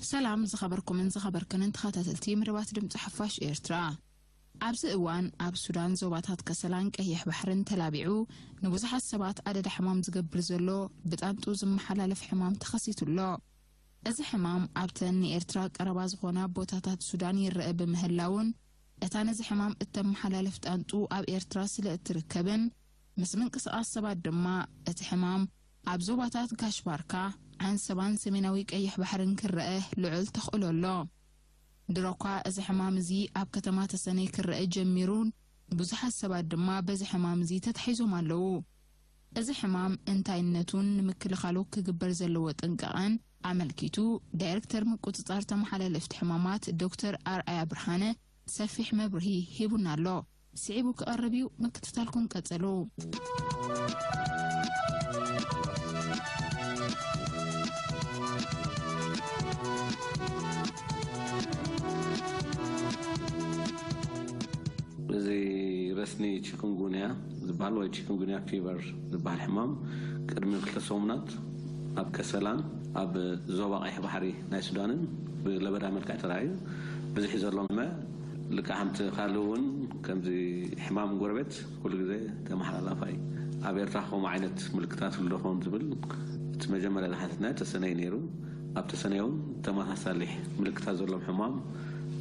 ሰላም ዝኸበርኩምን ዝኸበርክንን ተኸታተልቲ መደባት ድምፂ ሓፋሽ ኤርትራ። ኣብዚ እዋን ኣብ ሱዳን ዞባታት ከሰላን ቀይሕ ባሕርን ተላቢዑ ንብዙሓት ሰባት ኣደዳ ሕማም ዝገብር ዘሎ ብጣንጡ ዝመሓላለፍ ሕማም ተኸሲቱ ኣሎ። እዚ ሕማም ኣብተን ንኤርትራ ቀረባ ዝኾና ቦታታት ሱዳን ይረአ ብምህላውን እታ ነዚ ሕማም እተመሓላልፍ ጣንጡ ኣብ ኤርትራ ስለ እትርከብን ምስ ምንቅስቓስ ሰባት ድማ እቲ ሕማም ኣብ ዞባታት ጋሽ ባርካ፣ ዓንሰባን ሰሜናዊ ቀይሕ ባሕርን ክረአ ልዑል ተኽእሎ ኣሎ። ድሮኳ እዚ ሕማም እዚ ኣብ ከተማ ተሰነይ ክረአ ጀሚሩን ብዙሓት ሰባት ድማ በዚ ሕማም እዚ ተታሒዞም ኣለዉ። እዚ ሕማም እንታይነቱን ንምክልኻሉ ክግበር ዘለዎ ጥንቃቐን ኣመልኪቱ ዳይሬክተር ምቁጽጻር ተመሓላለፍቲ ሕማማት ዶክተር ኣርኣያ ብርሃነ ሰፊሕ መብርሂ ሂቡና ኣሎ። ስዒቡ ክቐርብ እዩ፣ ምክትታልኩም ቀጽሉ። እዚ ረስኒ ቺኩንጉንያ ዝበሃል ወይ ቺኩንጉንያ ፊቨር ዝበሃል ሕማም ቅድሚ ክልተ ሰሙናት ኣብ ከሰላን ኣብ ዞባ ቀይሕ ባሕሪ ናይ ሱዳንን ብለበዳ መልክዕ ተራእዩ። ብዝሒ ዘሎ መ ልክዕ ከምቲ ካልእ እውን ከምዚ ሕማም ጎረቤት ኩሉ ግዜ ተመሓላላፋ እዩ። ኣብ ኤርትራ ከምኡ ዓይነት ምልክታት ኣሎ ዶ ኸውን ዝብል እቲ መጀመርያ ዝሓተትና ተሰነይ ነይሩ። ኣብ ተሰነይ እውን ተመሳሳሊ ምልክታት ዘለዎም ሕማም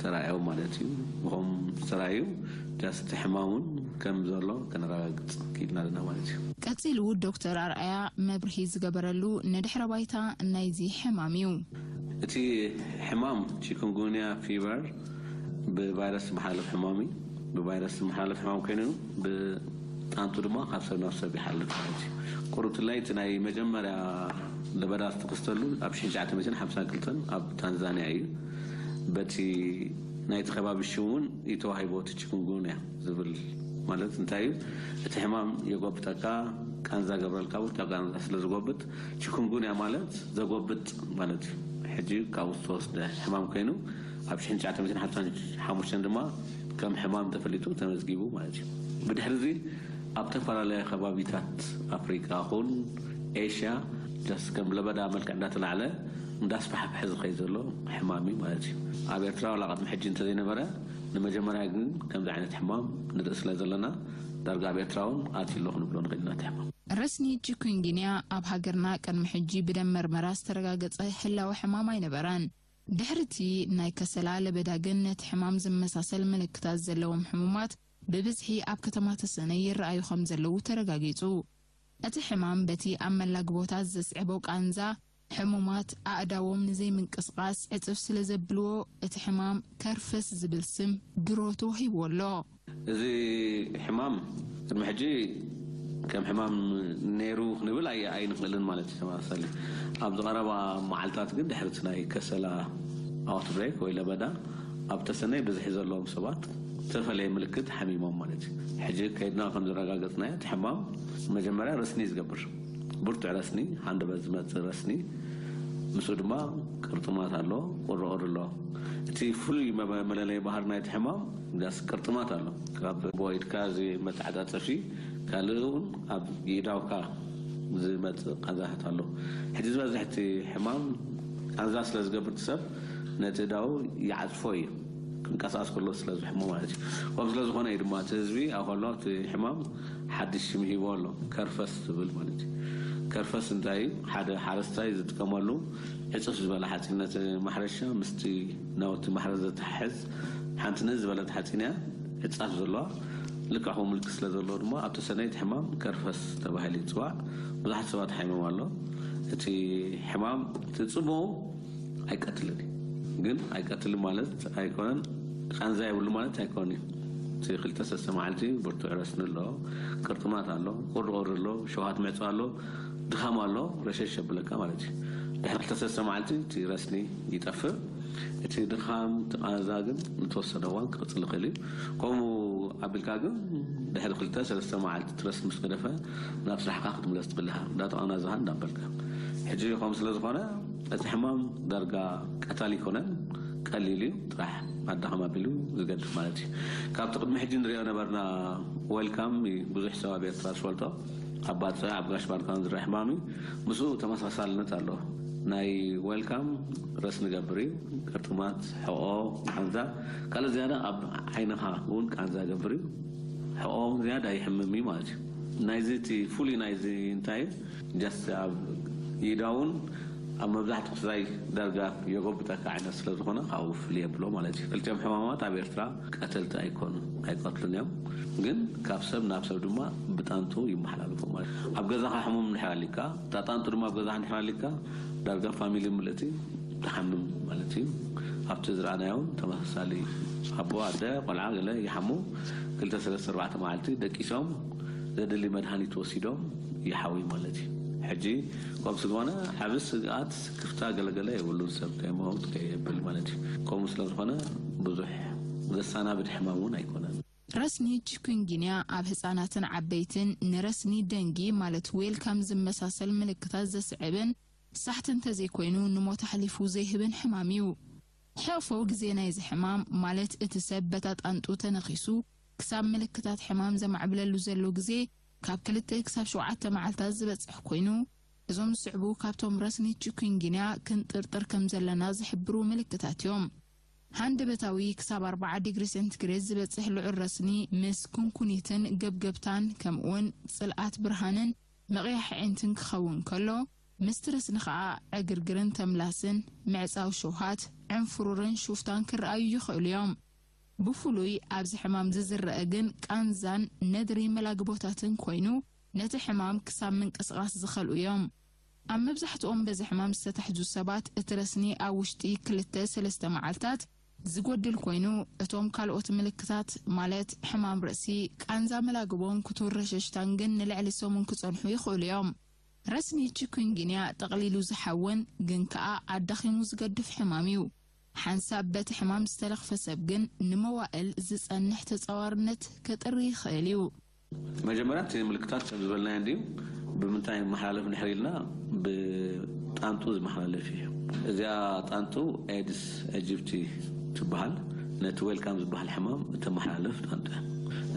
ተራእዮም ማለት እዩ። ብኸም ዝተራእዩ ጃስቲ ሕማም እውን ከም ዘሎ ከነረጋግፅ ክኢልና ኣለና ማለት እዩ። ቀጺሉ ዶክተር ኣርኣያ መብርሂ ዝገበረሉ ንድሕረ ባይታ ናይዚ ሕማም እዩ። እቲ ሕማም ቺኩንጉንያ ፊቨር ብቫይረስ ዝመሓላለፍ ሕማም እዩ። ብቫይረስ ዝመሓላለፍ ሕማም ኮይኑ ብጣንቱ ድማ ካብ ሰብ ናብ ሰብ ይሓልፍ ማለት እዩ። ቁሩብ ትላይ እቲ ናይ መጀመርያ ለበዳ ዝተኸስተሉ ኣብ ሽሕን ትሽዓተ ሚእትን ሓምሳን ክልተን ኣብ ታንዛንያ እዩ። በቲ ናይቲ ከባቢ ሽም እውን እዩ ተዋሂቦ እቲ ቺኩንጉንያ ዝብል ማለት እንታይ እዩ? እቲ ሕማም የጎብጠካ፣ ቃንዛ ገብረልካ፣ ብርቱዕ ቃንዛ ስለ ዝጎብጥ ቺኩንጉንያ ማለት ዘጎብጥ ማለት እዩ። ሕጂ ካብኡ ዝተወስደ ሕማም ኮይኑ ኣብ ሽሕን ትሽዓተ ሚእትን ሓምሳን ሓሙሽተን ድማ ከም ሕማም ተፈሊጡ ተመዝጊቡ ማለት እዩ። ብድሕሪ እዚ ኣብ ዝተፈላለያ ከባቢታት ኣፍሪቃ ኹን ኤሽያ ጃስ ከም ለበዳ መልክዕ እንዳተላዕለ እንዳስፋሕፍሐ ዝኸይ ዘሎ ሕማም እዩ ማለት እዩ። ኣብ ኤርትራ ዋላ ቅድሚ ሕጂ እንተዘይነበረ ንመጀመርያ ግን ከምዚ ዓይነት ሕማም ንርኢ ስለ ዘለና ዳርጋ ኣብ ኤርትራ እውን ኣትዩ ኣሎ ክንብሎ ንኽእል ኢና እቲ ሕማም። ረስኒ ቺኩንጊንያ ኣብ ሃገርና ቅድሚ ሕጂ ብደም መርመራ ዝተረጋገጸ ህላወ ሕማም ኣይነበረን። ድሕሪ እቲ ናይ ከሰላ ለበዳ ግን ነቲ ሕማም ዝመሳሰል ምልክታት ዘለዎም ሕሙማት ብብዝሒ ኣብ ከተማ ተሰነይ ይረኣዩ ከም ዘለዉ ተረጋጊጹ። እቲ ሕማም በቲ ኣብ መላግቦታት ዘስዕቦ ቃንዛ፣ ሕሙማት ኣእዳዎም ንዘይምንቅስቓስ ዕጽፍ ስለ ዘብልዎ እቲ ሕማም ከርፈስ ዝብል ስም ድሮ ተዋሂብዎ ኣሎ። እዚ ሕማም ቅድሚ ሕጂ ከም ሕማም ነይሩ ክንብል ኣይንኽእልን ማለት እዩ። ተመሳሳሊ ኣብዚ ቀረባ መዓልታት ግን ድሕሪ እቲ ናይ ከሰላ ኣውትብሬክ ወይ ለበዳ ኣብ ተሰነይ ብዝሒ ዘለዎም ሰባት ዝተፈለየ ምልክት ሓሚሞም ማለት እዩ። ሕጂ ከይድና ከም ዘረጋገፅናዮ እቲ ሕማም መጀመርያ ረስኒ እዩ ዝገብር። ብርቱዕ ረስኒ፣ ሃንደበት ዝመፅእ ረስኒ፣ ምስኡ ድማ ቅርጥማት ኣሎ፣ ቁርቑር ኣሎ። እቲ ፍሉይ መለለይ ባህሪ ናይቲ ሕማም ዳስ ቅርጥማት ኣሎ። ካብ ቦ ኢድካ እዚ መተዓፃፀፊ ካልእ እውን ኣብ የእዳውካ ዝመፅእ ቃንዛታት ኣሎ። ሕጂ ዝበዝሕ እቲ ሕማም ቃንዛ ስለ ዝገብር እቲ ሰብ ነቲ እዳው ይዓፅፎ እዩ። ክንቀሳቀስ ከሎ ስለ ዝሕሞ ማለት እዩ። ከምኡ ስለ ዝኾነ እዩ ድማ እቲ ህዝቢ ኣብ ከሎ እቲ ሕማም ሓድሽ ሽም ሂቦ ኣሎ። ከርፈስ ዝብል ማለት እዩ። ከርፈስ እንታይ እዩ? ሓደ ሓረስታይ ዝጥቀመሉ ዕፅፍ ዝበለ ሓፂን ነቲ ማሕረሻ ምስቲ ናውቲ ማሕረስ ዘተሓሕዝ ሓንቲ ንእስ ዝበለት ሓፂን እያ። ዕፃፍ ዘለዋ ልክዕ ከምኡ ምልክት ስለ ዘለዎ ድማ ኣብቲ ሰነይ እቲ ሕማም ከርፈስ ተባሂሉ ይፅዋዕ። ብዙሓት ሰባት ሓይሞም ኣሎ። እቲ ሕማም እቲ ፅቡቕ ኣይቀትልን እዩ። ግን ኣይቀትልን ማለት ኣይኮነን፣ ቃንዛ የብሉ ማለት ኣይኮነን እዩ። እቲ ክልተ ሰለስተ መዓልቲ ብርቱዕ ረስኒ ኣሎ፣ ቅርጥማት ኣሎ፣ ቁርቁር ኣሎ፣ ሸውሃት ምዕፃ ኣሎ፣ ድኻም ኣሎ፣ ረሸሽ የብለካ ማለት እዩ። ድሕሪ ክልተ ሰለስተ መዓልቲ እቲ ረስኒ ይጠፍእ። እቲ ድኻም፣ እቲ ቃንዛ ግን ንተወሰነ እዋን ክቕፅል ይኽእል እዩ። ከምኡ ኣቢልካ ግን ድሕሪ ክልተ ሰለስተ መዓልቲ እቲ ረስኒ ምስ ገደፈ ናብ ስራሕካ ክትምለስ ትኽእል ኢኻ፣ እንዳተቓናዛኻ እንዳበልካ። ሕጂ ከምኡ ስለ ዝኾነ እቲ ሕማም ዳርጋ ቀታሊ ኣይኮነን፣ ቀሊል እዩ፣ ጥራሕ ኣዳኸም ኣቢሉ ዝገድፍ ማለት እዩ። ካብቲ ቅድሚ ሕጂ ንሪኦ ነበርና ዌልካም እዩ፣ ብዙሕ ሰብ ኣብ ኤርትራ ዝፈልጦ ኣብ ባጽዕ ኣብ ጋሽ ባርካን ዝረአ ሕማም እዩ። ምስኡ ተመሳሳልነት ኣለዎ። ናይ ዌልካም ረስኒ ገብር እዩ። ቅርጥማት፣ ሕቆ፣ ቃንዛ፣ ካልእ ዝያዳ ኣብ ዓይንኻ እውን ቃንዛ ገብር እዩ። ሕቆ እውን ዝያዳ ይሕምም እዩ ማለት እዩ። ናይዚ እቲ ፍሉይ ናይዚ እንታይ እዩ? ጃስት ኣብ ኢዳውን ኣብ መብዛሕትኡ ክሳይ ዳርጋ የጎብጠካ ዓይነት ስለ ዝኾነ ካብኡ ፍልይ የብሎ ማለት እዩ። ክልቲኦም ሕማማት ኣብ ኤርትራ ቀተልቲ ኣይኮኑን፣ ኣይቀትሉን እዮም። ግን ካብ ሰብ ናብ ሰብ ድማ ብጣንቱ ይመሓላለፉ ማለት እዩ። ኣብ ገዛኻ ሕሙም እንድሕር ኣሊካ፣ እታ ጣንጡ ድማ ኣብ ገዛኻ እንድሕር ኣሊካ ዳርጋ ፋሚሊ ምልእቲ ትሓምም ማለት እዩ። ኣብቲ ዝረኣናዮ እውን ተመሳሳሊ እዩ። ኣቦ፣ ኣደ፣ ቆልዓ ገለ ይሓሙ፣ ክልተ ሰለስተ ኣርባዕተ መዓልቲ ደቂሶም ዘድሊ መድሃኒት ወሲዶም ይሓዊ ማለት እዩ። ሕጂ ከም ስግኣነ ዓቢ ስግኣት ስክፍታ ገለገለ የብሉን፣ ሰብ ከይመውት ከየብል ማለት እዩ። ከምኡ ስለ ዝኾነ ብዙሕ ዘሰናብድ ሕማም እውን ኣይኮነን። ረስኒ ቺኩንጊንያ ኣብ ህጻናትን ዓበይትን ንረስኒ ደንጊ ማለት ዌልካም ዝመሳሰል ምልክታት ዘስዕብን ሳሕቲ እንተዘይኮይኑ ንሞት ኣሕሊፉ ዘይህብን ሕማም እዩ። ሕቕፈው ግዜ ናይዚ ሕማም ማለት እቲ ሰብ በታ ጣንጡ ተነኺሱ ክሳብ ምልክታት ሕማም ዘማዕብለሉ ዘሎ ግዜ ካብ ክልተ ክሳብ ሸውዓተ መዓልታት ዝበጽሕ ኮይኑ፣ እዞም ዝስዕቡ ካብቶም ረስኒ ቺኩንጊንያ ክንጥርጥር ከም ዘለና ዝሕብሩ ምልክታት እዮም። ሃንደበታዊ ክሳብ ኣርባዓ ዲግሪ ሴንቲግሬድ ዝበጽሕ ልዑል ረስኒ ምስ ኩንኩኒትን ገብገብታን ከምኡውን ጽልኣት ብርሃንን ምቕያሕ ኣዒንትን ክኸውን ከሎ፣ ምስቲ ረስኒ ከኣ ዕግርግርን ተምላስን፣ ምዕጻው ሽውሃት፣ ዕንፍሩርን ሹፍታን ክረኣዩ ይኽእሉ እዮም። ብፍሉይ ኣብዚ ሕማም ዝዝረአ ግን ቃንዛን ነድሪ መላግቦታትን ኮይኑ፣ ነቲ ሕማም ክሳብ ምንቅስቓስ ዝኸልኡ እዮም። ኣብ መብዛሕትኦም በዚ ሕማም ዝተታሕዙ ሰባት እቲ ረስኒ ኣብ ውሽጢ ክልተ ሰለስተ መዓልታት ዝጎድል ኮይኑ፣ እቶም ካልኦት ምልክታት ማለት ሕማም ርእሲ፣ ቃንዛ መላግቦን ክቱር ረሸሽታን ግን ንልዕሊ ሰሙን ክጸንሑ ይኽእሉ እዮም። ረስኒ ቺኩንጊንያ ጠቕሊሉ ዝሓወን ግን ከኣ ኣዳኺሙ ዝገድፍ ሕማም እዩ። ሓንሳብ በቲ ሕማም ዝተለኽፈ ሰብ ግን ንመዋእል ዝጸንሕ ተጻዋርነት ከጥሪ ይኽእል እዩ። መጀመርያ እቲ ምልክታት ከም ዝበልናዮ እንድዩ። ብምንታይ ይመሓላለፍ እንድሕር ኢልና፣ ብጣንጡ ዝመሓላለፍ እዩ። እዚኣ ጣንጡ ኤድስ ኤጂፕቲ ትበሃል፣ ነቲ ዌልካም ዝበሃል ሕማም እተመሓላልፍ ጣንጡ እያ።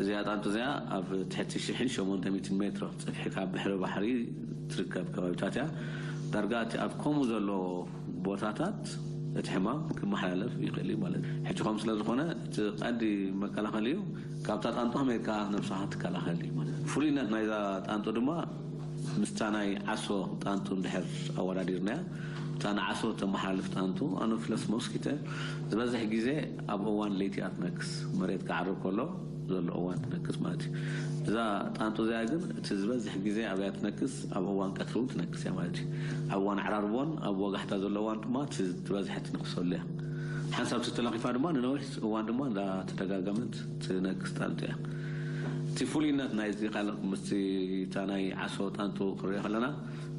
እዚኣ ጣንጡ እዚኣ ኣብ ትሕቲ ሽሕን ሸሞንተ ሚእትን ሜትሮ ጽፍሒ ካብ ብሕሪ ባሕሪ ትርከብ ከባቢታት እያ። ዳርጋ እቲ ኣብ ከምኡ ዘሎ ቦታታት እቲ ሕማም ክመሓላለፍ ይኽእል እዩ ማለት እዩ። ሕጂ ከም ስለ ዝኾነ እቲ ቀንዲ መከላኸሊኡ ካብታ ጣንጡ ከመይ ጌርካ ነብስኻ ትከላኸል እዩ ማለት እዩ። ፍሉይነት ናይዛ ጣንጡ ድማ ምስታ ናይ ዓሶ ጣንጡ እንድሕር ኣወዳዲርናያ፣ እታ ንዓሶ ተመሓላልፍ ጣንጡ ኣኖፍለስ ሞስኪተ ዝበዝሕ ግዜ ኣብ እዋን ለይቲ እያ ትነክስ፣ መሬት ክዓርብ ከሎ ዘሎ እዋን ትነክስ ማለት እዩ። እዛ ጣንጡ እዚኣ ግን እቲ ዝበዝሕ ግዜ ኣብያ ትነክስ ኣብ እዋን ቀትሪ እውን ትነክስ እያ ማለት እዩ። ኣብ እዋን ዕራርቦን ኣብ ወጋሕታ ዘሎ እዋን ድማ እቲ ዝበዝሐ ትነክሰሉ እያ። ሓንሳብ ተለኺፋ ድማ ንነዊሕ እዋን ድማ እንዳተደጋገመት ትነክስ ጣንጡ እያ። እቲ ፍሉይነት ናይዚ ካልእ ምስቲ እታ ናይ ዓሶ ጣንጡ ክንሪኦ ከለና፣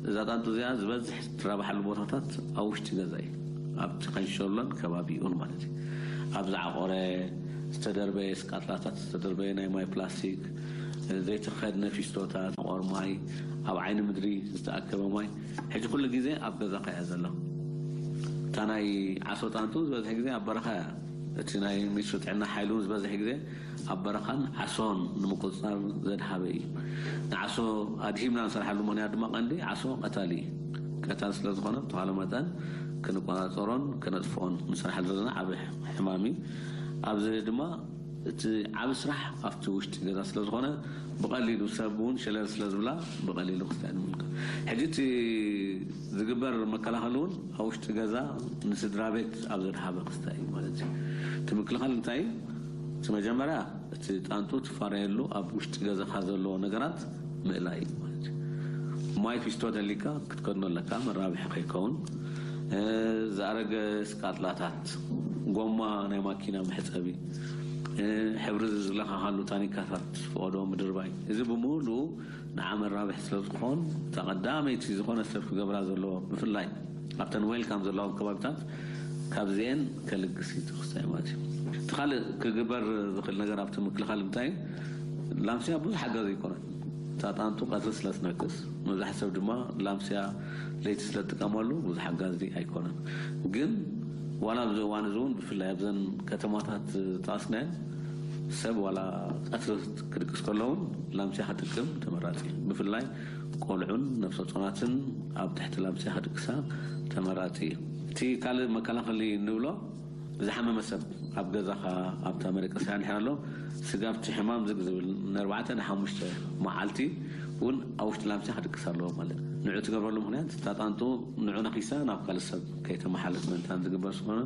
እዛ ጣንጡ እዚኣ ዝበዝሕ ትራባሓሉ ቦታታት ኣብ ውሽጢ ገዛ እዩ። ኣብቲ ከንሸሎን ከባቢኡን ማለት እዩ። ኣብ ዝዓቆረ ዝተደርበየ ስቃጥላታት፣ ዝተደርበየ ናይ ማይ ፕላስቲክ፣ ዘይተኸድነ ፊስቶታት፣ ቆር ማይ፣ ኣብ ዓይኒ ምድሪ ዝተኣከበ ማይ፣ ሕጂ ኩሉ ግዜ ኣብ ገዛኻ እያ ዘሎ። እታ ናይ ዓሶ ጣንጡ ዝበዝሕ ግዜ ኣብ በረኻ እያ። እቲ ናይ ሚኒስትሪ ጥዕና ሓይሊ እውን ዝበዝሕ ግዜ ኣብ በረኻን ዓሶን ንምቁፅፃር ዘድሃበ እዩ። ንዓሶ ኣድሂምና ንሰርሓሉ ምኽንያት ድማ ቀንዲ ዓሶ ቀታሊ እዩ። ቀታል ስለ ዝኾነ ብተኻለ መጠን ክንቆፃፀሮን ክነጥፍኦን ንሰርሓሉ ዘለና ዓብ ሕማም እዩ። ኣብዚ ድማ እቲ ዓብ ስራሕ ኣብቲ ውሽጢ ገዛ ስለ ዝኾነ ብቐሊሉ ሰብ እውን ሸለል ስለ ዝብላ ብቐሊሉ ክስታይ ንምልከት። ሕጂ እቲ ዝግበር መከላኸሊ እውን ኣብ ውሽጢ ገዛ ንስድራ ቤት ኣብ ዘድሃበ ክስታይ እዩ ማለት እዩ። እቲ ምክልኻል እንታይ እዩ? እቲ መጀመርያ እቲ ጣንጡ ትፋረየሉ ኣብ ውሽጢ ገዛኻ ዘለዎ ነገራት ምእላይ እዩ ማለት እዩ። ማይ ፊስቶ ተሊካ ክትከድኖ ኣለካ፣ መራብሒ ከይከውን። ዝኣረገ ስቃጥላታት፣ ጎማ ናይ ማኪና መሕፀቢ፣ ሕብሪ ዝለኻኻሉ ታኒካታት ፈቐዶ ምድርባይ፣ እዚ ብምሉ ንዓ መራብሒ ስለ ዝኾን እታ ቀዳመይቲ ዝኾነ ሰብ ክገብራ ዘለዎ ብፍላይ ኣብተን ዌልካም ዘለዎም ከባቢታት ካብዚኤን ከልግስ እዩ ተኽስታይ ማለት እዩ። እቲ ካልእ ክግበር ዝኽእል ነገር ኣብቲ ምክልኻል እንታይ እዩ? ላምስያ ብዙሕ ሓጋዚ ኣይኮነን። እታ ጣንጡ ቀትሪ ስለ ትነክስ መብዛሕትኡ ሰብ ድማ ላምስያ ለይቲ ስለ ትጥቀመሉ ብዙሕ ሓጋዚ ኣይኮነን። ግን ዋላ ኣብዚ እዋን እዚ እውን ብፍላይ ኣብዘን ከተማታት ዝጠቐስናየን ሰብ ዋላ ቀትሪ ክድቅስ ከሎ እውን ላምሲያ ክጥቀም ተመራፂ እዩ። ብፍላይ ቆልዑን ነፍሰ ጡራትን ኣብ ትሕቲ ላምሲያ ክድቅሳ ተመራፂ እዩ። እቲ ካልእ መከላኸሊ እንብሎ ዝሓመመ ሰብ ኣብ ገዛኻ ኣብታ መደቀስያ እንድሕር ኣሎ ስጋብ እቲ ሕማም ዝግ ዝብል ንኣርባዕተ ንሓሙሽተ መዓልቲ እውን ኣብ ውሽጢ ላምሲያ ክድቅስ ኣለዎ ማለት እዩ። ንዑ ትገብረሉ ምክንያት እታ ጣንጡ ንዑ ነኺሳ ናብ ካልእ ሰብ ከይተመሓለፍ ምእንታን ዝግበር ዝኾነ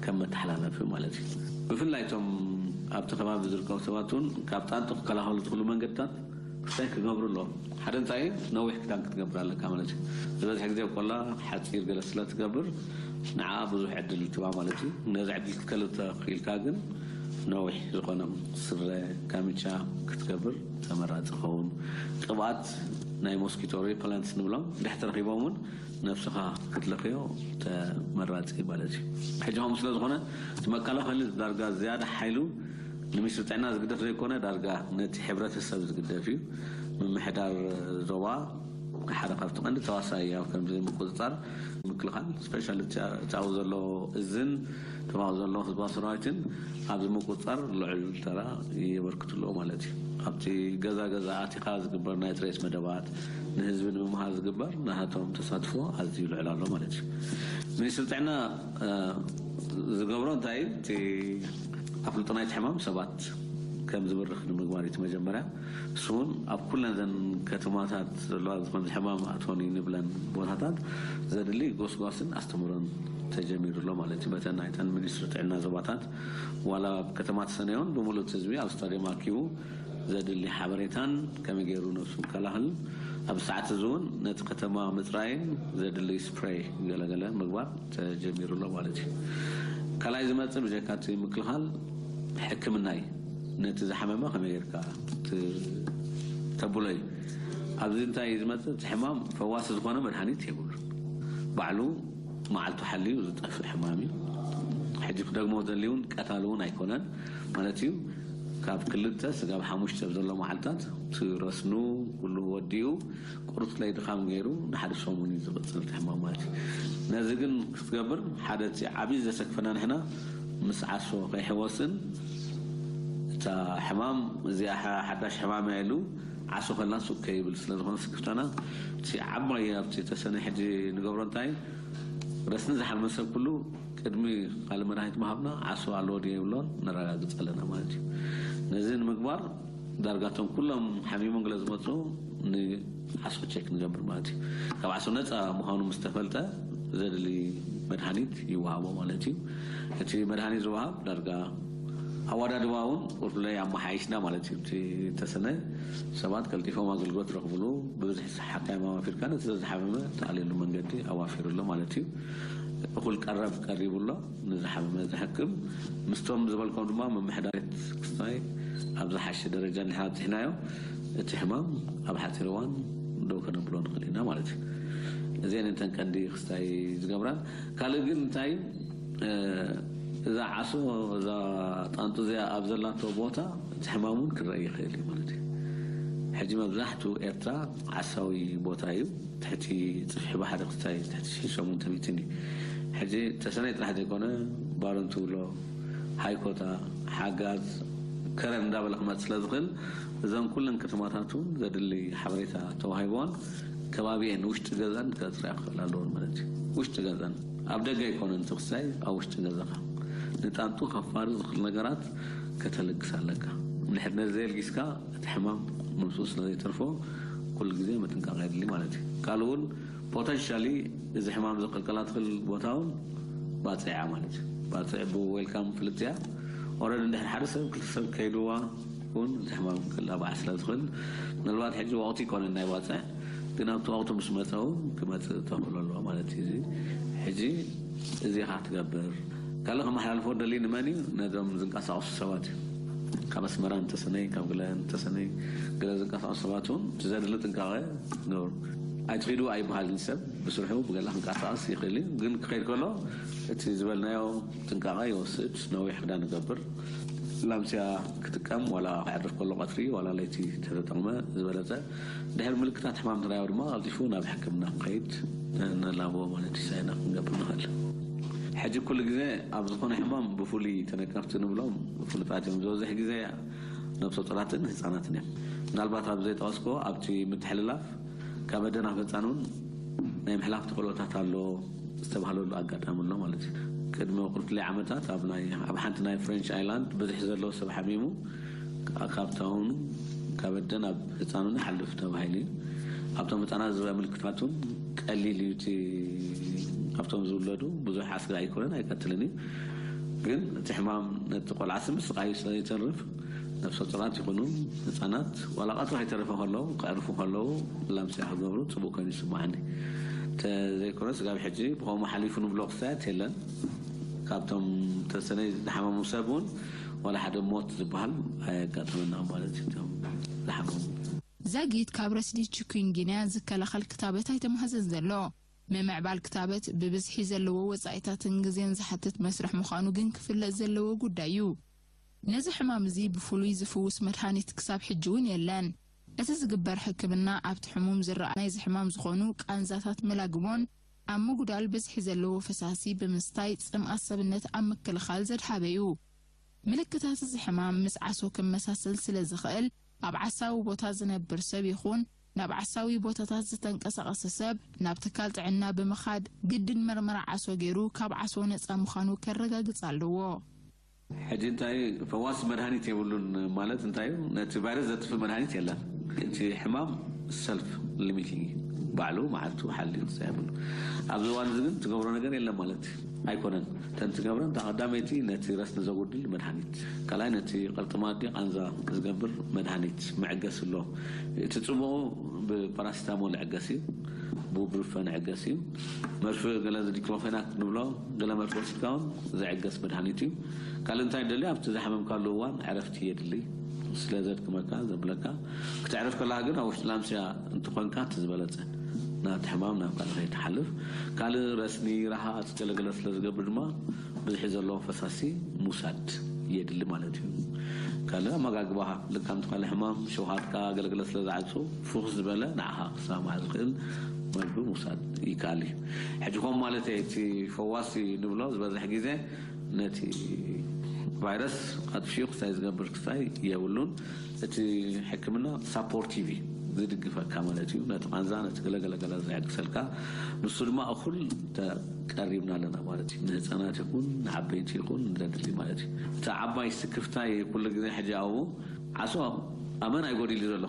ከም መተሓላለፊ ማለት እዩ። ብፍላይ እቶም ኣብቲ ከባቢ ዝርከቡ ሰባት እውን ካብ ጣንጡ ክከላኸሉ ዝኽእሉ መንገድታት ክስታይ ክገብሩ ኣለዎም። ሓደ እንታይ እዩ? ነዊሕ ክዳን ክትገብር ኣለካ ማለት እዩ። ዝበዝሕ ግዜ ቆላ ሓፂር ገለ ስለ ትገብር ንዓ ብዙሕ ዕድል ትባ ማለት እዩ። ነዚ ዕድል ክትከልብ ተኽኢልካ ግን ነዊሕ ዝኾነ ስረ ካሚቻ ክትገብር ተመራፂ ይኸውን። ቅብኣት ናይ ሞስኪቶ ሪፐለንትስ ንብሎም ድሕር ተረኺቦም እውን ነብስኻ ክትለኽዮ ተመራፂ ማለት እዩ። ሕጂ ከምኡ ስለ ዝኾነ እቲ መከላኸሊ ዳርጋ ዝያዳ ሓይሉ ንሚኒስትሪ ጥዕና ዝግደፍ ዘይኮነ ዳርጋ ነቲ ሕብረተሰብ ዝግደፍ እዩ። ምምሕዳር ዞባ ሓደ ካብቲ ቀንዲ ተዋሳኢ ኣብ ከምዚ ምቁፅፃር ምክልኻል ስፔሻሊ እታው ዘሎ እዝን እታው ዘሎ ህዝባዊ ሰራዊትን ኣብዚ ምቁፅፃር ልዑል ተራ የበርክትሎ ማለት እዩ። ኣብቲ ገዛ ገዛ ኣቲኻ ዝግበር ናይ ፅሬት መደባት ንህዝቢ ንምምሃር ዝግበር ናሃቶም ተሳትፎ ኣዝዩ ልዑል ኣሎ ማለት እዩ። ሚኒስትሪ ጥዕና ዝገብሮ እንታይ እቲ ኣፍልጦ ናይቲ ሕማም ሰባት ከም ዝብርኽ ንምግባር እቲ መጀመርያ እሱ እውን ኣብ ኩለን ዘን ከተማታት ዘለዋ ዝኾነ ሕማም ኣቶኒ ንብለን ቦታታት ዘድሊ ጎስጓስን ኣስተምሮን ተጀሚሩ ኣሎ ማለት እዩ። በተን ናይተን ሚኒስትሪ ጥዕና ዞባታት ዋላ ኣብ ከተማ ተሰነዮን ብምሉእ ህዝቢ ኣብ ስታዲየም ኣኪቡ ዘድሊ ሓበሬታን ከመይ ገይሩ ነብሱ ይከላኸል ኣብ ሰዓት እዚ እውን ነቲ ከተማ ምፅራይን ዘድሊ ስፕሬይ ገለገለ ምግባር ተጀሚሩ ኣሎ ማለት እዩ። ካልኣይ ዝመፅእ ብጀካ እቲ ምክልኻል ሕክምና እዩ። ነቲ ዝሓመመ ከመይ ጌርካ ተብሎ እዩ። ኣብዚ እንታይ እዩ ዝመፅእ? እቲ ሕማም ፈዋሲ ዝኾነ መድሃኒት የብሉ። ባዕሉ መዓልቱ ሓልዩ ዝጠፍእ ሕማም እዩ። ሕጂ ክደግሞ ዘድልዩ እውን ቀታሊ እውን ኣይኮነን ማለት እዩ። ካብ ክልተ ስጋብ ሓሙሽተ ዘሎ መዓልታት እቲ ረስኑ ኩሉ ወዲኡ ቁርፅለይ ድኻም ገይሩ ንሓደ ሰሙን እዩ ዝቕፅል እቲ ሕማም ማለት እዩ። ነዚ ግን ክትገብር ሓደ እቲ ዓብዪ ዘሰክፈና ንሕና ምስ ዓሶ ከይሕወስን እታ ሕማም እዚኣ ሓዳሽ ሕማም እያ ኢሉ ዓሶ ከላ ሱቅ ከይብል ስለዝኾነ ስክፍታና እቲ ዓባይ ኣብቲ ተሰነ ሕጂ ንገብሮ እንታይ ረስኒ ዝሓመመ ሰብ ኩሉ ቅድሚ ካልእ መድሃኒት ምሃብና ዓሶ ኣለዎ ድየ ይብሎ ነረጋግፅ ኣለና ማለት እዩ። ነዚ ንምግባር ዳርጋቶም ኩሎም ሓሚሞም ገለ ዝመፁ ንዓሶ ቸክ ንገብር ማለት እዩ። ካብ ዓሶ ነፃ ምዃኑ ምስ ተፈልጠ ዘድሊ መድሃኒት ይወሃቦ ማለት እዩ። እቲ መድሃኒት ዝወሃብ ዳርጋ ኣወዳድባ እውን ቁርፍለይ ኣመሓይሽና ማለት እዩ። እቲ ተሰነ ሰባት ቀልጢፎም ኣገልግሎት ረኽብሉ ብብዝሒ ሓካይም ኣዋፊርካ ነቲ ዘዝሓመመ ተኣልየሉ መንገዲ ኣዋፊሩሎ ማለት እዩ። እኹል ቀረብ ቀሪቡሎ ንዝሓመመ ዝሕክም ምስቶም ዝበልኮም ድማ መምሕዳሪት ክስታይ ኣብ ዝሓሸ ደረጃ እንድሕር ኣብፅሕናዮ እቲ ሕማም ኣብ ሓፂር እዋን ደው ከነብሎ ንኽእል ኢና ማለት እዩ። እዚአን እንተን ቀንዲ ክስታይ ዝገብራን ካልእ ግን እንታይ እዛ ዓሶ እዛ ጣንጡ እዚኣ ኣብ ዘላቶ ቦታ እቲ ሕማም እውን ክረአ ይኽእል እዩ ማለት እዩ። ሕጂ መብዛሕትኡ ኤርትራ ዓሳዊ ቦታ እዩ። ትሕቲ ፅፍሒ ባሕሪ ክስታይ ትሕቲ ሽሕን ሸሞንተ ሚእትን እዩ። ሕጂ ተሰነይ ጥራሕ ዘይኮነ ባረንትውሎ፣ ሃይኮታ፣ ሓጋዝ፣ ከረን እንዳበለ ክመፅእ ስለ ዝኽእል እዘን ኩለን ከተማታት እውን ዘድሊ ሓበሬታ ተዋሂቦን ከባቢኤን ውሽጢ ገዛን ከፅርያ ክኽእል ኣለዎን ማለት እዩ። ውሽጢ ገዛን ኣብ ደገ ኣይኮነን እቲ ክስታይ ኣብ ውሽጢ ገዛኻ ንጣንጡ ከፋሪ ዝኽእል ነገራት ከተልግስ ኣለካ። ንድሕር ነዚ ዘየልጊስካ እቲ ሕማም ምምፅኡ ስለ ዘይተርፎ ኩሉ ግዜ ምጥንቃቕ የድሊ ማለት እዩ። ካልእ እውን ፖተንሻሊ እዚ ሕማም ዘቀልቀላ ትኽእል ቦታ እውን ባፅዕ እያ ማለት እዩ። ባፅዕ ብዌልካም ፍልጥ እያ። ኦረድ እንድሕር ሓደ ሰብ ክልተ ሰብ ከይድዋ እውን እቲ ሕማም ክላባዕ ስለ ዝኽእል ምናልባት ሕጂ ወቕቲ ይኮነን ናይ ባፅዕ ግን ኣብቲ ወቕቲ ምስ መፀው ክመፅእ ተኽእሎ ኣለዎ ማለት እዩ። እዚ ሕጂ እዚኻ ትገብር ካልእ ከመሓላልፎ ደሊ ንመን እዩ? ነዞም ዝንቀሳቐሱ ሰባት እዩ። ካብ ኣስመራ እንተሰነይ ካብ ገለ እንተሰነይ ገለ ዝንቀሳቐሱ ሰባት እውን እቲ ዘድሊ ጥንቃቐ ገብሩ። ኣይትኺዱ ኣይበሃልን። ሰብ ብስርሑ ብገለ ክንቀሳቐስ ይኽእል እዩ፣ ግን ክኸይድ ከሎ እቲ ዝበልናዮ ጥንቃቐ ይወስድ። ነዊሕ ክዳን ይገብር፣ ላምስያ ክጥቀም ዋላ ክዕርፍ ከሎ ቀትሪ ዋላ ለይቲ ተተጠቕመ ዝበለፀ። ድሕሪ ምልክታት ሕማም ተራዮ ድማ ቀልጢፉ ናብ ሕክምና ክኸይድ ነላቦ ማለት እዩ። ሳይና ክንገብር ንኽእል። ሕጂ ኩሉ ግዜ ኣብ ዝኾነ ሕማም ብፍሉይ ተነቀፍቲ ንብሎም ፍሉጣት እዮም። ዝበዝሕ ግዜ ነብሰ ጡራትን ህፃናትን እዮም። ምናልባት ኣብ ዘይጠቐስኮ ኣብቲ ምትሕልላፍ ካብ ኣደ ናብ ህፃን እውን ናይ ምሕላፍ ተኽእሎታት ኣሎ ዝተባህለሉ ኣጋጣሚ ኣሎ ማለት እዩ። ቅድሚ ቁርፍለይ ዓመታት ኣብ ናይ ኣብ ሓንቲ ናይ ፍሬንች ኣይላንድ ብዙሕ ዘለዎ ሰብ ሓሚሙ ካብታውን ካብ ኣደ ናብ ህፃኑን ይሓልፍ ተባሂሉ እዩ። ኣብቶም ህፃናት ዝረአ ምልክታት እውን ቀሊል እዩ። እቲ ኣብቶም ዝውለዱ ብዙሕ ኣስጋኢ ኣይኮነን፣ ኣይቀትልን እዩ። ግን እቲ ሕማም ነቲ ቆልዓ ስምስቃዩ ስለ ይተርፍ ነብሰ ጡራት ይኹኑ ህፃናት ዋላ ቀትሪ ከይተረፈ ከለዉ ከዕርፉ ከለዉ ላምስያ ክገብሩ ፅቡቅ ኮይኑ ይስማዓኒ። ተዘይኮነ ስጋብ ሕጂ ብኸምኡ ሓሊፉ ንብሎ ክስታያት የለን። ካብቶም ተሰነይ ዝሓመሙ ሰብ እውን ዋላ ሓደ ሞት ዝበሃል ኣየጋጠመና ማለት እዩ። እቶም ዝሓመሙ ዛጊት ካብ ረስዲ ቺኩንጊንያ ዝከላኸል ክታበት ኣይተማህዘን ዘሎ። ምምዕባል ክታበት ብብዝሒ ዘለዎ ወጻኢታትን ግዜን ዝሓትት መስርሕ ምዃኑ ግን ክፍለጥ ዘለዎ ጉዳይ እዩ። ነዚ ሕማም እዚ ብፍሉይ ዝፍውስ መድሃኒት ክሳብ ሕጂ እውን የለን። እቲ ዝግበር ሕክምና ኣብቲ ሕሙም ዝረኣ ናይዚ ሕማም ዝኾኑ ቃንዛታት መላግቦን ኣብ ምጉዳል ብዝሒ ዘለዎ ፈሳሲ ብምስታይ ጽምኣት ሰብነት ኣብ ምክልኻል ዘድሃበ እዩ። ምልክታት እዚ ሕማም ምስ ዓሶ ክመሳሰል ስለ ዝኽእል ኣብ ዓሳዊ ቦታ ዝነብር ሰብ ይኹን ናብ ዓሳዊ ቦታታት ዝተንቀሳቐሰ ሰብ ናብ ትካል ጥዕና ብምኻድ ግድን መርመራ ዓሶ ገይሩ ካብ ዓሶ ነፃ ምዃኑ ከረጋግፅ ኣለዎ። ሕጂ እንታይ ፈዋሲ መድሃኒት የብሉን ማለት እንታይ እዩ? ነቲ ቫይረስ ዘጥፍእ መድሃኒት የለን። እቲ ሕማም ሰልፍ ሊሚቲንግ ባዕሉ መዓልቱ ሓልዩ ክሳብ የብሉ ኣብዚ እዋን እዚ ግን ትገብሮ ነገር የለን ማለት ኣይኮነን። እተን ትገብረን እታ ቀዳመይቲ ነቲ ረስኒ ዘጉድል መድሃኒት፣ ካልኣይ ነቲ ቅርጥማጢ ቃንዛ ዝገብር መድሃኒት መዕገሲ ኣሎ። እቲ ጽቡቑ ብፓራሲታሞል ዕገስ እዩ፣ ብቡብሩፈን ዕገስ እዩ። መርፊ ገለ ዲክሎፌናክ ንብሎ ገለ መርፊ ወሲድካ እውን ዘዕገስ መድሃኒት እዩ። ካልእ እንታይ ደሊ ኣብቲ ዝሓመምካሉ እዋን ዕረፍቲ የድሊ። ስለ ዘድክመካ ዘብለካ ክትዕርፍ ከለካ ግን ኣብ ውሽጢ ላምስያ እንትኾንካ እቲ ዝበለፀ ናብቲ ሕማም ናብ ካልእ ከይትሓልፍ። ካልእ ረስኒ ረሃፅ ገለገለ ስለ ዝገብር ድማ ብዝሒ ዘለዎ ፈሳሲ ምውሳድ የድሊ ማለት እዩ። ካልእ ኣመጋግባኻ ልካ ምትካል ሕማም ሸውሃትካ ገለገለ ስለ ዝዓፁ ፍኹስ ዝበለ ንዓኻ ክሰማማዕ ዝኽእል መግቢ ምውሳድ ይከኣል እዩ። ሕጂ ከም ማለት እቲ ፈዋሲ ንብሎ ዝበዝሕ ግዜ ነቲ ቫይረስ ኣጥፊኡ ክስታይ ዝገብር ክስታይ የብሉን። እቲ ሕክምና ሳፖርቲቭ እዩ፣ ዝድግፈካ ማለት እዩ። ነቲ ቃንዛ ነቲ ገለገለገለ ዘዕግሰልካ ንሱ ድማ እኹል ተቀሪብና ኣለና ማለት እዩ። ንህፃናት ይኹን ንዓበይቲ ይኹን ዘድሊ ማለት እዩ። እቲ ዓባይ ስክፍታይ ኩሉ ግዜ ሕጂ ኣብኡ ዓሶ ኣመን ኣይጎዲል እዩ ዘሎ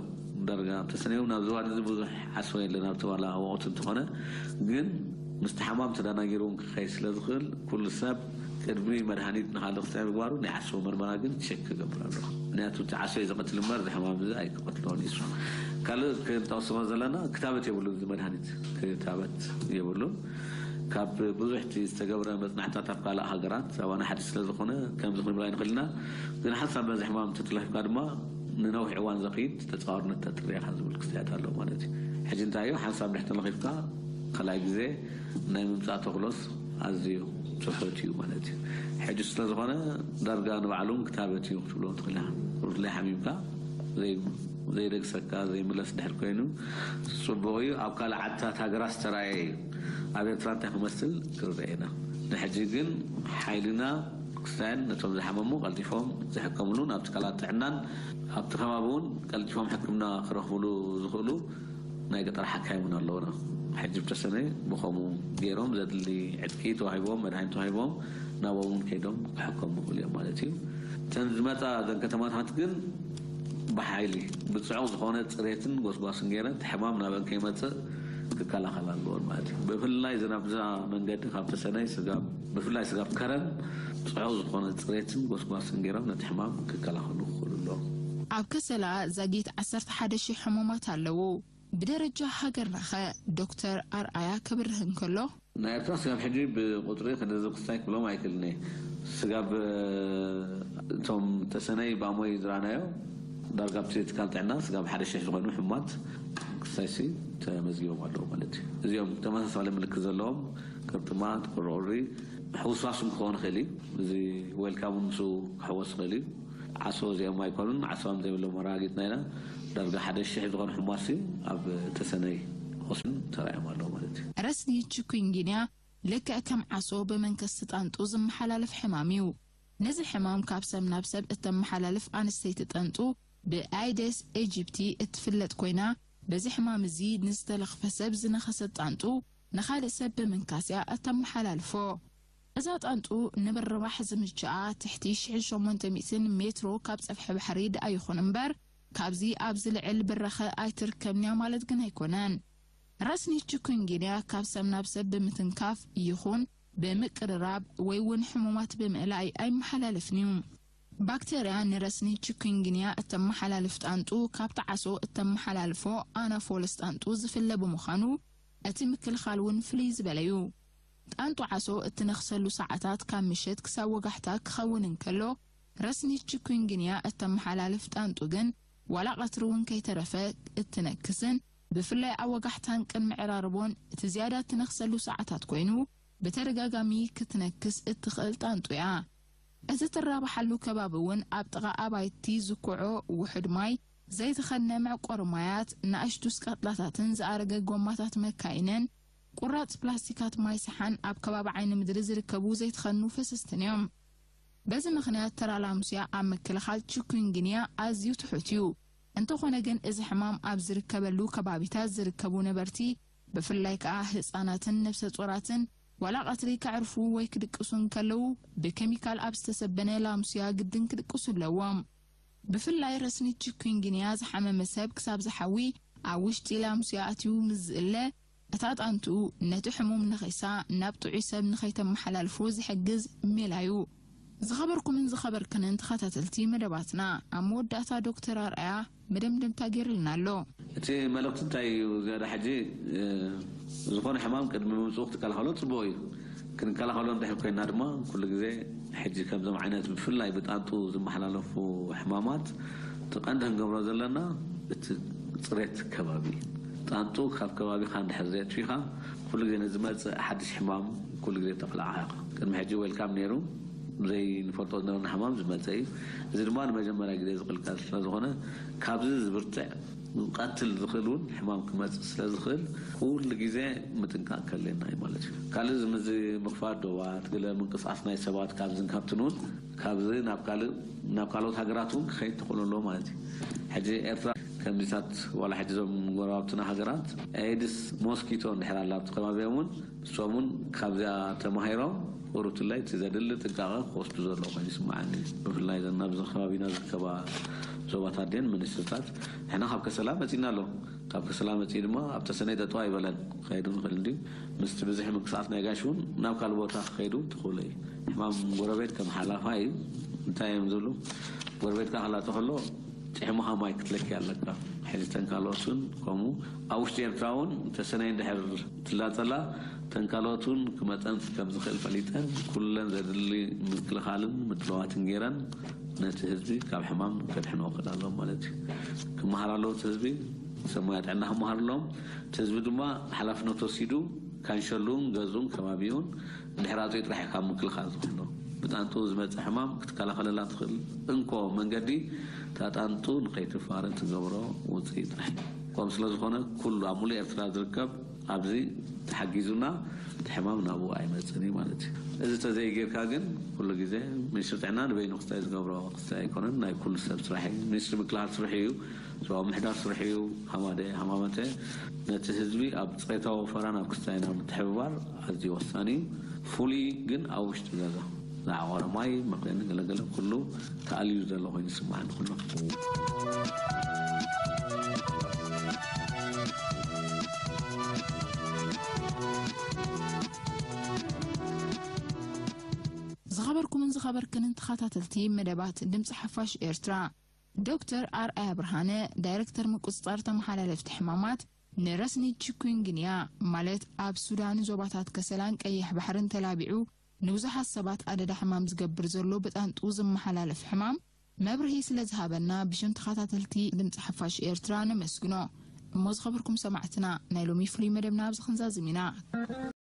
ዳርጋ ተሰነዮም ናብ ዝዋድ እዚ ብዙሕ ዓሶ የለን ኣብቲ ዋላ ወቅቲ እንተኾነ ግን ምስቲ ሓማም ተዳናጊሩ እውን ክኸይ ስለ ዝኽእል ኩሉ ሰብ ቅድሚ መድሃኒት ንካልእ ክስታይ ምግባሩ ናይ ዓሶ መርመራ ግን ቸክ ክገብር ኣለዎ። ምክንያቱ እቲ ዓሶ እዩ ዝቐትል እምበር እዚ ሕማም እዚ ኣይክቐትሎን እዩ። ካልእ ክንጠቕስዎ ዘለና ክታበት የብሉን እዚ መድሃኒት ክታበት የብሉን። ካብ ብዙሕቲ ዝተገብረ መፅናዕታት ኣብ ካልእ ሃገራት ኣባና ሓዲሽ ስለ ዝኾነ ከምዚ ክንብል ኣይንኽእል ኢና። ግን ሓንሳብ በዚ ሕማም ተተለኺፍካ ድማ ንነዊሕ እዋን ዘኽይድ ተፃዋርነት ተጥርያኻ ዝብል ክስተያት ኣለዎ ማለት እዩ። ሕጂ እንታይ እዩ ሓንሳብ ድሕር ተለኺፍካ ካልኣይ ግዜ ናይ ምምፃእ ተኽሎስ ኣዝዩ ትሑት እዩ ማለት እዩ። ሕጂ ስለ ዝኾነ ዳርጋ ንባዕሉን ክታበት እዩ ክትብሎ ትኽእል ኢኻ። ቁርፍለይ ሓሚምካ ዘይደግሰካ ዘይምለስ ድሕር ኮይኑ ፅቡቕ እዩ። ኣብ ካልእ ዓድታት ሃገራት ዝተረኣየ እዩ። ኣብ ኤርትራ እንታይ ክመስል ክንርኢ ኢና። ንሕጂ ግን ሓይልና ክስታይን ነቶም ዝሓመሙ ቀልጢፎም ዝሕከምሉን ኣብ ትካላት ጥዕናን ኣብቲ ከባቢ እውን ቀልጢፎም ሕክምና ክረኽብሉ ዝኽእሉ ናይ ገጠር ሓካይም እውን ኣለውና። ሕጂ ብተሰነ ብኸምኡ ገይሮም ዘድሊ ዕጥቂ ተዋሂቦም መድሃኒት ተዋሂቦም ናብኦም እውን ከይዶም ክሕከሙ ይኽእሉ እዮም ማለት እዩ። እተን ዝመፃ እዘን ከተማታት ግን ብሓይሊ ብፅዑቕ ዝኾነ ፅሬትን ጎስጓስን ገይረን እቲ ሕማም ናበን ከይመፅእ ክከላኸላ ኣለዎን ማለት እዩ። ብፍላይ እዘን ኣብዛ መንገዲ ካብ ተሰነይ ስጋብ ብፍላይ ስጋብ ከረን ፅዑቕ ዝኾነ ፅሬትን ጎስጓስን ገይሮም ነቲ ሕማም ክከላኸሉ ክኽእሉ ኣለዎም። ኣብ ከሰላ ዛጊት ዓሰርተ ሓደ ሺሕ ሕሙማት ኣለዉ። ብደረጃ ሃገርናኸ? ዶክተር ኣርኣያ ከብርህ እንከሎ። ናይ ኤርትራ ስጋብ ሕጂ ብቁፅሪ ክንድዚ ክስታይ ክብሎም ኣይክእልን እየ። ስጋብ እቶም ተሰነይ ብኣሞይ ዝረኣናዮ ዳርጋ ኣብቲ ትካል ጥዕና ስጋብ ሓደ ሽሕ ዝኾኑ ሕሙማት ክስታይሲ ተመዝጊቦም ኣለዉ ማለት እዩ። እዚኦም ተመሳሳሊ ምልክት ዘለዎም ቅርጥማት፣ ቁርቁሪ፣ ሕውስዋስ እውን ክኸውን ይኽእል እዩ። እዚ ዌልካም እውን ምስኡ ክሕወስ ይኽእል እዩ። ዓሶ እዚኦም ኣይኮኑን፣ ዓሶም ዘይብሎም ኣረጋጊፅና ኢና። ዳርጋ ሓደ ሽሕ ዝኾኑ ሕሙማት ሲ ኣብ ተሰነይ ሆስፒታል ተራእዮም ኣለዉ ማለት እዩ። ረስኒ ቺኩንጊንያ ልክዕ ከም ዓሶ ብመንከስቲ ጣንጡ ዝመሓላለፍ ሕማም እዩ። ነዚ ሕማም ካብ ሰብ ናብ ሰብ እተመሓላልፍ ኣንስተይቲ ጣንጡ ብኣይደስ ኤጂፕቲ እትፍለጥ ኮይና፣ በዚ ሕማም እዚ ንዝተለኽፈ ሰብ ዝነኸሰት ጣንጡ ንኻልእ ሰብ ብምንካስ እያ እተመሓላልፎ። እዛ ጣንጡ ንምርባሕ ዝምችኣ ትሕቲ ሽሕን ሸሞንተ ሚእትን ሜትሮ ካብ ጸፍሒ ባሕሪ ደኣ ይኹን እምበር፣ ካብዚ ኣብ ዝልዕል ብራኸ ኣይትርከብን እያ ማለት ግን ኣይኮነን። ረስኒ ቺኩንጊንያ ካብ ሰብ ናብ ሰብ ብምትንካፍ ይኹን ብምቅርራብ ወይ እውን ሕሙማት ብምእላይ ኣይመሓላለፍን እዩ። ባክተርያ ንረስኒ ቺኩንጊንያ እተመሓላልፍ ጣንጡ ካብቲ ዓሶ እተመሓላልፎ ኣናፎለስ ጣንጡ ዝፍለ ብምዃኑ፣ እቲ ምክልኻል እውን ፍልይ ዝበለ እዩ። ጣንጡ ዓሶ እትነኽሰሉ ሰዓታት ካብ ምሸት ክሳብ ወጋሕታ ክኸውን እንከሎ፣ ረስኒ ቺኩንግንያ እተመሓላልፍ ጣንጡ ግን ዋላ ቀትሪ እውን ከይተረፈ እትነክስን፣ ብፍላይ ኣብ ወጋሕታን ቅድሚ ዕራርቦን እቲ ዝያዳ እትነኽሰሉ ሰዓታት ኮይኑ፣ ብተደጋጋሚ ክትነክስ እትኽእል ጣንጡ እያ። እዚ ትራባሓሉ ከባቢ እውን ኣብ ጥቓ ኣባይቲ ዝኩዖ ውሑድ ማይ፣ ዘይተኸድነ መዕቆሪ ማያት፣ ንኣሽቱ ስቃጥላታትን ዝኣረገ ጎማታት መካይንን፣ ቁራጽ ፕላስቲካት ማይ ሰሓን ኣብ ከባቢ ዓይኒ ምድሪ ዝርከቡ ዘይተኸድኑ ፈሰስትን እዮም። በዚ ምኽንያት ተራ ላምሱያ ኣብ ምክልኻል ቺኩንግንያ ኣዝዩ ትሑት እዩ። እንተኾነ ግን እዚ ሕማም ኣብ ዝርከበሉ ከባቢታት ዝርከቡ ነበርቲ፣ ብፍላይ ከኣ ህጻናትን ነብሰ ጾራትን፣ ዋላ ቀትሪ ከዕርፉ ወይ ክድቅሱ እንከለዉ ብኬሚካል ኣብ ዝተሰበነ ላምሱያ ግድን ክድቅሱ ኣለዎም። ብፍላይ ረስኒ ቺኩንግንያ ዝሓመመ ሰብ ክሳብ ዝሓዊ ኣብ ውሽጢ ላምሱያ ኣትዩ ምስ ዝእለ፣ እታ ጣንትኡ ነቲ ሕሙም ነኺሳ ናብ ጥዑይ ሰብ ንኸይተመሓላልፎ ዝሕግዝ ሜላ እዩ። ዝኸበርኩምን ዝኸበርክንን ተኸታተልቲ መደባትና፣ ኣብ መወዳእታ ዶክተር ኣርኣያ መደምደምታ ገይርልና ኣሎ። እቲ መልእኽቲ እንታይ እዩ? ዝያዳ ሕጂ፣ እ፣ ዝኾነ ሕማም ቅድሚ ምምጽኡ ክትከላኸሎ ጽቡቕ እዩ። ክንከላኸሎ እንድሕር ኮይና ድማ፣ ኩሉ ግዜ ሕጂ ከምዞም ዓይነት ብፍላይ ብጣንጡ ዝመሓላለፉ ሕማማት፣ እቲ ቀንዲ ክንገብሮ ዘለና፣ እቲ ጽሬት ከባቢ። ጣንጡ ካብ ከባቢኻ እንድሕር ዘየጥፊኻ፣ ኩሉ ግዜ ንዝመጽእ ሓድሽ ሕማም ኩሉ ግዜ ተቕልዓ ኢኻ። ቅድሚ ሕጂ ዌልካም ነይሩ፣ ዘይንፈልጦ ዝነበርና ሕማም ዝመጸ እዩ። እዚ ድማ ንመጀመርያ ግዜ ዝቕልቀል ስለ ዝኾነ፣ ካብዚ ዝብርትዕ ቀትል ዝኽእል እውን ሕማም ክመጽእ ስለ ዝኽእል፣ ኩሉ ግዜ ምጥንቃቕ ከድልየና እዩ ማለት እዩ። ካልእ እዚ ምዚ ምኽፋት ዶባት፣ ገለ ምንቅስቓስ ናይ ሰባት ካብዝን ካብትን እውን፣ ካብዚ ናብ ካልእ፣ ናብ ካልኦት ሃገራት እውን ክኸይድ ተኽእሎ ኣለዎ ማለት እዩ። ሕጂ ኤርትራ ከምዚታት ዋላ ሕጂ እዞም ጎረባብትና ሃገራት ኤድስ ሞስኪቶ እንድሕር ኣላ ኣብቲ ከባቢኦም እውን፣ እሶም እውን ካብዚኣ ተማሂሮም፣ ቁሩብትላይ እቲ ዘድሊ ጥንቃቐ ክወስዱ ዘለዉ ኮይኑ ይስምዓኒ። ብፍላይ ዘን ኣብዚ ከባቢና ዝርከባ ዞባታት ድየን ሚኒስትሪታት፣ ንሕና ካብ ከሰላ መጺእና ኣሎ። ካብ ከሰላ መጺኡ ድማ ኣብ ተሰነይ ጠጠው ኣይበለን። ክኸይዱ ንኽእል እንድዩ። ምስቲ ብዝሒ ምንቅስቓስ ናይ ጋሽ እውን ናብ ካልእ ቦታ ክኸይዱ ትኽእሉ እዩ። ሕማም ጎረቤት ከም ሓላፋ እዩ። እንታይ እዮም ዝብሉ? ጎረቤትካ ክላጸ ከሎ ጭሕምኻ ማይ ክትለኪ ኣለካ። ሕዚ ተን ካልኦት እውን ከምኡ። ኣብ ውሽጢ ኤርትራ እውን ተሰነይ እንድሕር ትላጸላ፣ ተን ካልኦት እውን ክመጸን ከም ዝኽእል ፈሊጠን፣ ኩለን ዘድሊ ምክልኻልን ምድላዋትን ገይረን ነቲ ህዝቢ ካብ ሕማም ከድሕንዎ ክእል ኣለዎም ማለት እዩ። ክመሃር ኣለዎ እቲ ህዝቢ፣ ሰብ ሞያ ጥዕና ክመሃር ኣለዎም። እቲ ህዝቢ ድማ ሓላፍነት ወሲዱ ካንሸሉን ገዝኡን ከባቢኡን እንድሕር ኣጽዩ ጥራሕ እዩ ካብ ምክልኻል ዝኽእሎ። ብጣንጡ ዝመጽእ ሕማም ክትከላኸለላ ትኽእል እንኮ መንገዲ፣ እታ ጣንጡ ንኸይትፋረ ትገብሮ ውጽኢት ጥራሕ እዩ። ከምኡ ስለ ዝኾነ ኩሉ ኣብ ሙሉእ ኤርትራ ዝርከብ ኣብዚ ተሓጊዙና እቲ ሕማም ናብኡ ኣይመጽእን እዩ ማለት እዩ። እዚ ተዘይጌርካ ግን ኩሉ ግዜ ሚኒስትሪ ጥዕና ንበይኑ ክስታይ ዝገብሮ ክስታይ ኣይኮነን፣ ናይ ኩሉ ሰብ ስራሕ እዩ። ሚኒስትሪ ምክልኻል ስርሑ እዩ፣ ዞባ ምሕዳር ስርሑ እዩ። ሃማደ ሃማመተ ነቲ ህዝቢ ኣብ ጽሬታዊ ወፈራን ኣብ ክስታይን ኣብ ምትሕብባር ኣዝዩ ወሳኒ እዩ። ፍሉይ ግን ኣብ ውሽጢ ገዛ ዝዓቖረ ማይ፣ መኽደኒ፣ ገለገለ ኩሉ ተኣልዩ ዘሎ ኮይኑ ይስምዓኒ ኩሉ። ዝኸበርኩምን ዝኸበርክንን ተኸታተልቲ መደባት ድምፂ ሓፋሽ ኤርትራ፣ ዶክተር ኣርኣያ ብርሃነ፣ ዳይሬክተር ምቁፅፃር ተመሓላለፍቲ ሕማማት፣ ንረስኒ ቺኩንግንያ ማለት ኣብ ሱዳን ዞባታት ከሰላን ቀይሕ ባሕርን ተላቢዑ ንብዙሓት ሰባት ኣደዳ ሕማም ዝገብር ዘሎ ብጣንጡ ዝመሓላለፍ ሕማም መብርሂ ስለ ዝሃበና ብሽም ተኸታተልቲ ድምፂ ሓፋሽ ኤርትራ ነመስግኖ። እሞ ዝኸበርኩም ሰማዕትና፣ ናይ ሎሚ ፍሉይ መደብና ኣብዚ ክንዛዝም ኢና።